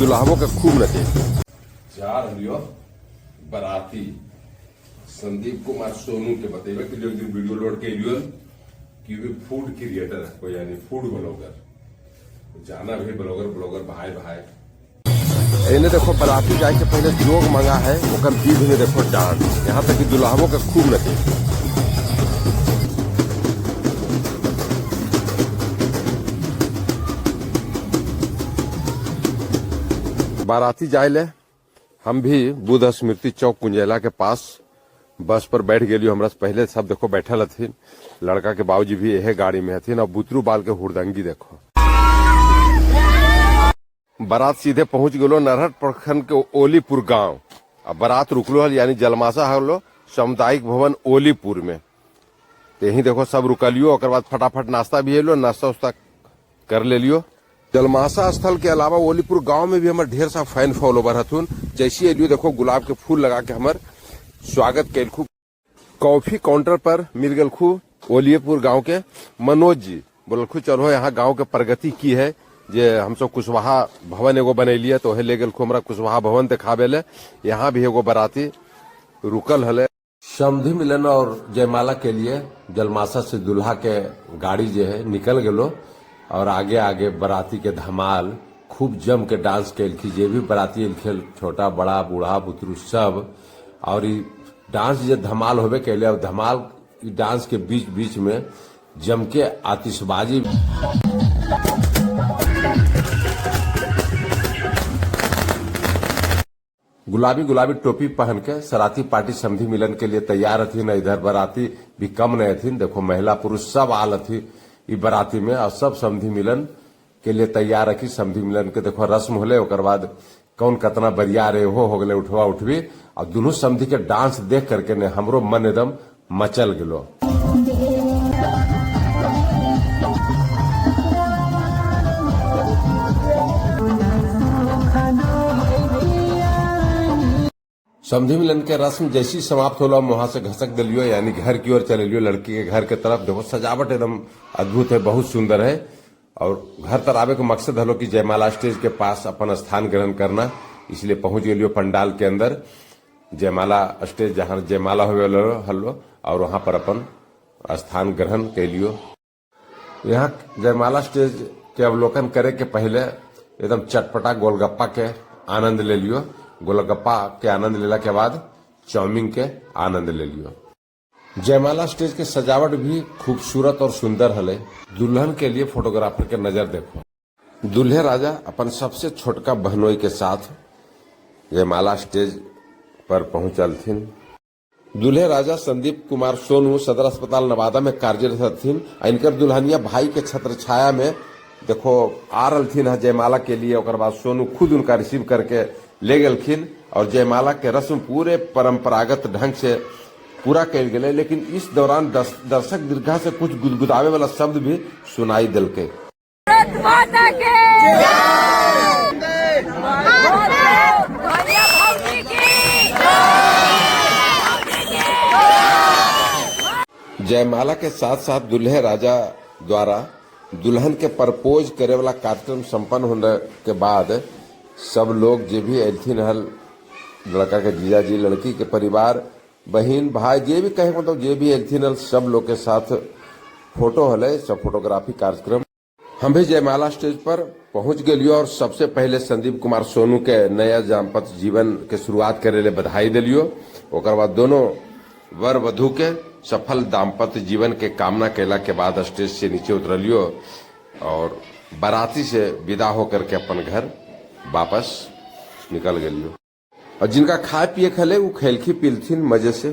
दुल्हबो के खूब नचे। जा रहियो बराती संदीप कुमार सोनू के बतेबे कि एक दिन वीडियो लोड के लियो कि वे फूड क्रिएटर है कोई, यानी फूड ब्लॉगर, जाना भी ब्लॉगर ब्लॉगर भाई भाई। एने देखो बराती जाए के पहले जोग मंगा है, ओकर विध में देखो डांस, यहाँ तक कि दुल्हबो के खूब नचे। बाराती जाए ले हम भी बुद्ध स्मृति चौक कुंजेला के पास बस पर बैठ गेलियो। हमरा से पहले सब देखो बैठल हथिन, लड़का के बाबूजी भी यहे गाड़ी में हथिन और बुतरू बाल के हुड़दंगी देखो। बारात सीधे पहुंच गेलो नरहट प्रखंड के ओलीपुर गांव। अब बारात रुकलो हल यानी जलमासा हलो सामुदायिक भवन ओलीपुर में। तो यही देखो सब रुकलियो, ओकर बाद फटाफट नाश्ता भी एलो, नाश्ता उस्ता कर ले लियो। जलमासा स्थल के अलावा ओलीपुर गांव में भी हमारे ढेर सा फैन फॉलोवर हथुन। जैसी एलियो देखो गुलाब के फूल लगा के हमार स्वागत कैलखू। कॉफी काउंटर पर मिल गलखू ओलियपुर गांव के मनोज जी, बोलखू चलो यहाँ गांव के प्रगति की है जे हम सब कुशवाहा भवन एगो बनैलिए, तो ले गेलखू हमरा कुशवाहा भवन दिखावे ले। यहाँ भी एगो बराती रुकल हले। समधि मिलन और जयमाला के लिए जलमासा से दुल्हा के गाड़ी जे है निकल गेलो और आगे आगे बराती के धमाल खूब जम के डांस कैलखी। जे भी बराती एलखिन, छोटा बड़ा बूढ़ा बुतरू सब, और ई डांस जे धमाल होबे कैले और धमाल ई डांस के बीच बीच में जम के आतिशबाजी। गुलाबी गुलाबी टोपी पहन के सराती पार्टी समधि मिलन के लिए तैयार हथिन। इधर बराती भी कम नहीं हथिन, देखो महिला पुरुष सब आल हथिन ई बराती में और सब समधि मिलन के लिए तैयार रखी। समधि मिलन के देखो रस्म होले, ओकर बाद कौन कतना बरिया रे हो गले उठवा उठवी और दोनों समधि के डांस देख करके ने हमरो मन एकदम मचल गेलो। समधि मिलन के रस्म जैसी समाप्त होला हम वहां से घसक दिलियो, यानी घर की ओर चले लियो, लड़की के घर के तरफ। देखो सजावट एकदम अद्भुत है, बहुत सुंदर है। और घर तर आवे के मकसद हलो कि जयमाला स्टेज के पास अपन स्थान ग्रहण करना, इसलिए पहुंच गेलियो पंडाल के अंदर जयमाला स्टेज जहां जयमाला होवे हलो और वहां पर अपन स्थान ग्रहण कैलियो। यहाँ जयमाला स्टेज के अवलोकन करे के पहले एकदम चटपटा गोलगप्पा के आनंद ले लियो। गोलगप्पा के आनंद लेला के बाद चाउमीन के आनंद ले लियो। जयमाला स्टेज के सजावट भी खूबसूरत और सुंदर हले। दुल्हन के लिए फोटोग्राफर के नजर देखो। दुल्हे राजा अपन सबसे छोटका बहनोई के साथ जयमाला स्टेज पर पहुंचलथिन। दुल्हे राजा संदीप कुमार सोनू सदर अस्पताल नवादा में कार्यरत हथिन। इनकर दुल्हनिया भाई के छत्र छाया में देखो आ रहलथिन है जयमाला के लिए। ओकर बाद सोनू खुद उनका रिसीव करके ले गेलखिन और जयमाला के रस्म पूरे परंपरागत ढंग से पूरा कैल गेलै। लेकिन इस दौरान दर्शक दीर्घा से कुछ गुदगुदावे वाला शब्द भी सुनाई दिलके। माता के भैया भौजी की। जयमाला के साथ साथ दुल्हे राजा द्वारा दुल्हन के प्रपोज करे वाला कार्यक्रम संपन्न होने के बाद सब लोग जे भी एलथिन हल, लड़का के जीजाजी, लड़की के परिवार, बहन भाई, जे भी कहे मतलब जे भी एलथिन हल, सब लोग के साथ फोटो हले, सब फोटोग्राफी कार्यक्रम। हम भी जयमाला स्टेज पर पहुंच गेलियो और सबसे पहले संदीप कुमार सोनू के नया दाम्पत्य जीवन के शुरुआत करे ले बधाई दिलियो। ओकर बाद दोनों वर वधु के सफल दाम्पत्य जीवन के कामना कैला के बाद स्टेज से नीचे उतरलियो और बाराती से विदा होकर के अपन घर वापस निकल गेलियो। और जिनका खाए पिए खले वो खेलखी पीलथिन मजे से।